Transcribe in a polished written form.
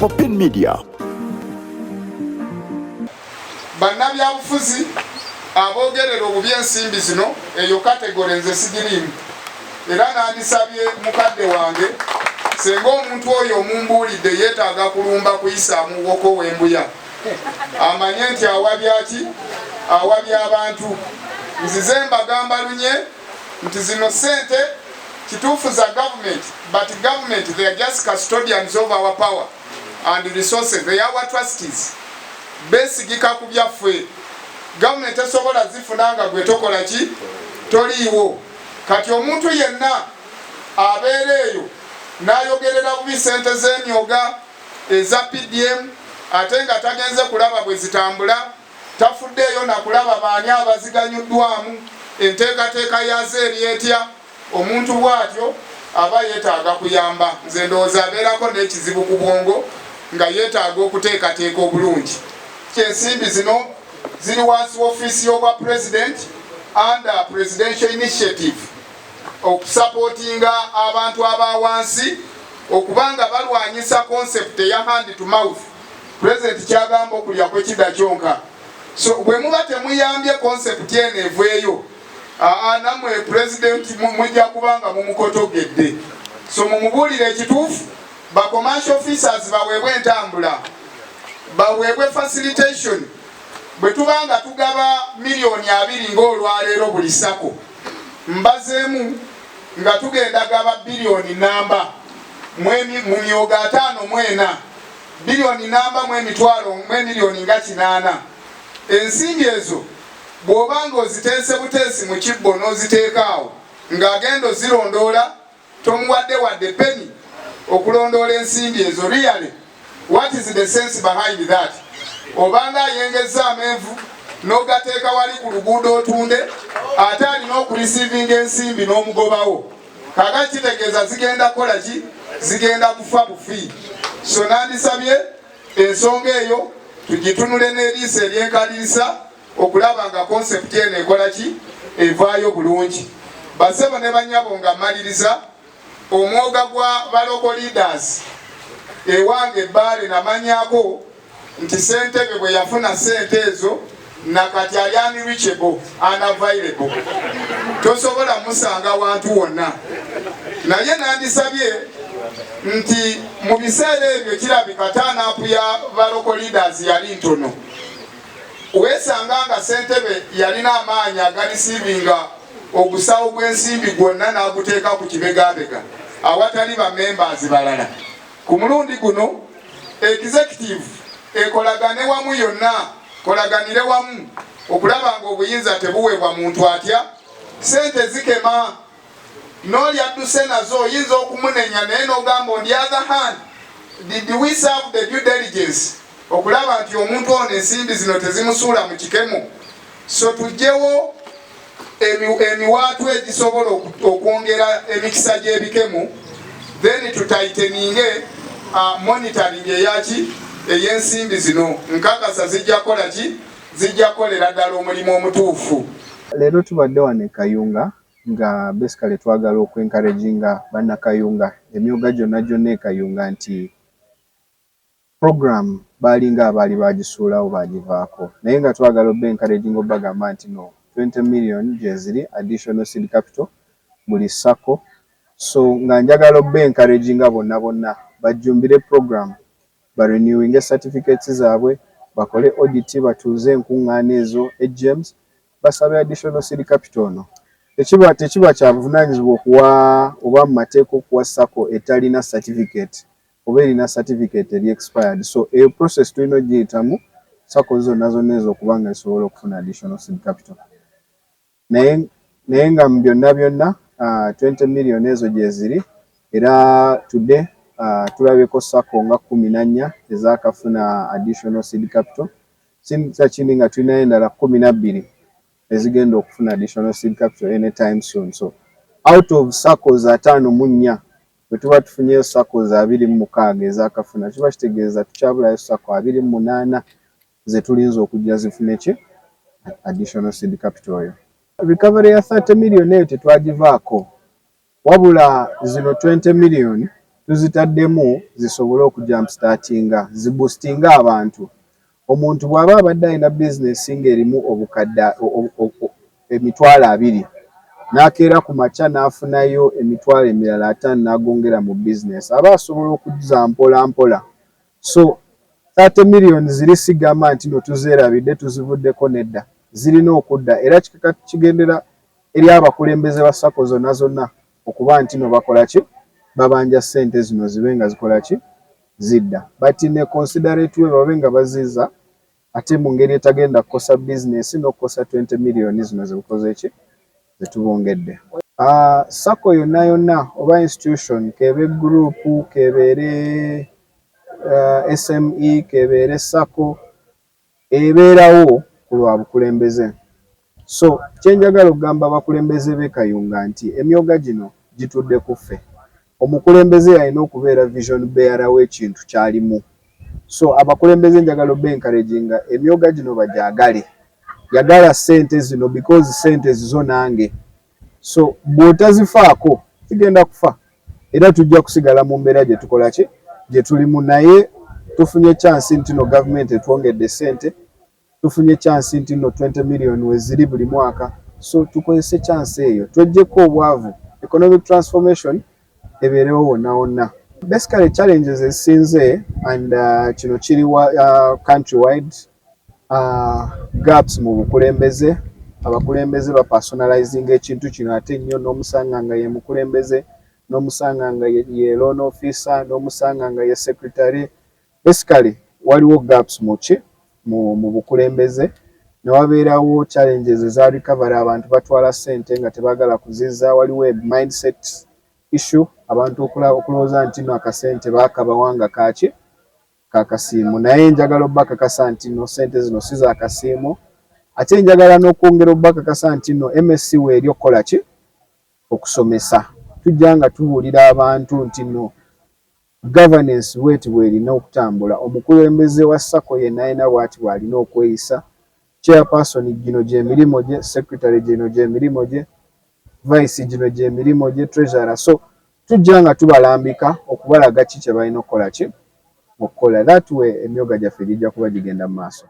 Popin Media. Bannabyabufuzi aboogerera obubi ensimbi zino, eyo category nze sigiriimu, era nandisabye mukadde wange, senga omuntu oyo omumbuulidde yeetaaga kulumba kuyisaamu woko w'embuya, amanye nti awabyaki, awabya abantu. Nzize mbagamba lunye nti zino sente kituufu za government, but government, they are just custodians of our power and resources. They are our trustees. Besigika ku byaffe. Gavumenti esobola zifuna nga gwe tokola ki, toliiwo. Kati omuntu yenna abeera eyo n'ayogerera bubi sente z'emyoga eza PDM, ate nga tagenze kulaba bwe zitambula, tafuddeeyo nakulaba baani abaziganyuddwamu, enteekateeka yazo eri etya, omuntu bw'atyo aba yeetaaga kuyamba. Nze ndowooza abeerako n'ekizibu ku bwongo, nga yeetaaga okuteekateeka obulungi. Ensimbi zino ziri wansi w'ofiisi y'obwa president under Presidential Initiative okusupportinga abantu aba wansi, okubanga balwanyisa concept eya hand to mouth. President kyagamba, okulya kwekida kyonka. So bwe muba temuyambye concept eno eveeyo, aa, nammwe president mujja kubanga mumukotogedde. So mumubuulire ekituufu, ba commercial officers baweebwe entambula, baweebwe facilitation. Bwe tuba nga tugaba 20 miliyoni ng'olwaleero buli SACCO, mbazeemu nga tugenda gaba biliyoni namba mu myoga 54, biliyoni namba mu emitwalo mu emiliyoni nga 80. Ensimbi ezo bw'oba nga oziteese buteesi mu kibbo n'oziteeka awo, ng'agenda ozirondoola tomuwadde wadde penny okulondoola ensimbi ezo, really, what is the sense behind that? Obanga ayengeza amenvu n'ogateeka wali ku luguudo otunde, ate alina okureceivinga ensimbi n'omugobawo. Kaga kitegeeza zigenda kukola ki? Zigenda kufa bufi. So nandisabye ensonga eyo tugitunule n'eriiso eryenkaliriza okulaba nga concept eno ekola ki, evaayo bulungi. Basebo ne banyabo, nga mmaliriza, omwoga gwa ba local leaders ewange ebbaale, namanyako nti sentebe bwe yafuna sente ezo, nakati ali unreachable, unavailable, tosobola musanga wantu wonna. Naye nandisabye nti mu biseera ebyo kirabika turn-up ya ba local leaders yali ntono. Weesanga nga sentebe yalina amaanyi agareceivinga ogusawo gw'ensimbi gwonna n'aguteeka ku kibegabega awatali bamembers balala. Ku mulundi guno executive ekolagane wamu yonna, kolaganire wamu okulaba nga obuyinza tebuweebwa muntu atya. Sente zikema n'oli adduse nazo oyinza okumunenya, naye n'ogamba, on the other hand, did we serve the due diligence okulaba nti omuntu ono ensimbi zino tezimusuula mu kikemo? So tugyewo emiwaatu egisobola okwongera emikisa gy'ebikemo, then tutighteninge monitoring eyaki, ey'ensimbi zino. Nkakasa zijja kukola ki, zijja kukolera ddala omulimu omutuufu. Leero tubadde wano e Kayunga nga basically twagala okwencouraginga bannakayunga, emyoga gyonna gyonna e Kayunga, nti program baalinga abaali bagisuulawo, bagivaako, naye nga twagala obba encouraging, obagamba nti no, 20 million gyeziri additional seed capital buli SACCO. So nga njagala obba encouraginga bonna bonna bajjumbire program, barenewinge certificates zaabwe, bakole audit, batuuze enkuŋŋaana ezo AGMs, basabe additional seed capital ono. Tekiba kya buvunaanyizibwa okuwa oba mu mateeka okuwa SACCO etalina certificate oba erina certificate eri expired. So eyo process tulina ogiyitamu, SACCO zonna zonna ezo, okuba nga zisobola okufuna additional seed capital. Naye nga mu byonna byonna, 20 million ezo gyeziri. Era today tulabyeko SACCO nga 14 ezakafuna additional seed capital. Sinza kindi nga tulinayo endala 12 ezigenda okufuna additional seed capital anytime soon. So out of SACCOs 54, bwe tuba tufunyeyo SACCOs 26 ezakafuna, kiba kitegeeza tukyabulayo SACCO 28 ze tulinza okujja zifune ki, additional seed capital oyo. Recovery ya 30 million eyo tetwagivaako, wabula zino 20 million. Tuzitaddemu zisobole okujumpstartinga, ziboostinga abantu. Omuntu bw'aba abadde alina bizinesi ng'erimu obukadde 20,000, n'akeera ku makya n'afunayo emitwalo emirala 50 n'agongera mu bizinesi, aba asobola okuzza mpola mpola. So 30 million ziri sigamba nti no tuzeerabidde, tuzivuddeko, nedda, zirina okudda. Era kigendera eri abakulembeze ba SACCO zonna zonna okuba nti no bakola ki, babanja ssente zino zibe nga zikola ki, zidda, but in a considerate way, babe nga bazizza ate mu ngeri etagenda kukosa bizinesi n'okukosa 20 million zino zebukoze ki, zetubongedde. SACCO yonna yonna oba institution, kebe group, kebeere SME, kebeere SACCO, ebeerawo ku lwa bukulembeze. So kyenjagala okugamba abakulembeze b'e Kayunga nti emyoga gino gitudde ku ffe. Omukulembeze alina okubeera vision bearer w'ekintu ky'alimu. So abakulembeze njagala oba encouraginga emyoga gino bagyagale. Yagala ssente zino because ssente zizo nange. So bw'otazifaako zigenda kufa, era tujja kusigala mu mbeera gye tukola ki, gye tulimu. Naye tufunye chance nti no gavumenti etwongedde ssente, tufunye chance nti no 20 million weziri buli mwaka, so tukozese chance eyo tweggyeko obwavu, economic transformation ebeerewo wonna wonna. Basically, challenges ezisinze, and kino kiri country wide, gaps mu bukulembeze. Abakulembeze bapersonalizing ekintu kino ate nnyo, n'omusanga nga ye mukulembeze, n'omusanga nga ye loan officer, n'omusanga nga ye secretary. Basically waliwo gaps muki, mu bukulembeze. Ne wabeerawo challenges eza recovery. Abantu batwala ssente nga tebaagala kuzizza. Waliwo mindset issue, abantu okulowooza nti no akasente baakabawa nga kaki, kakasiimo. Naye njagala obbakakasa nti no ssente zino si za kasiimo. Ate njagala n'okwongera obbakakasa nti no MSC weeri okukola ki, okusomesa. Tujja nga tubuulira abantu nti no governance bweti bw'erina okutambula, omukulembeze wa SACCO yenna alina bw'ati bw'alina okweyisa, chairperson gino gy'emirimu gye, secretary gino gy'emirimu gye, vice gino gy'emirimu gye, treasurer. So tujja nga tubalambika okubalaga ki kye balina okukola ki, okukola. That way emyoga gyaffe gijja kuba gigenda mu maaso.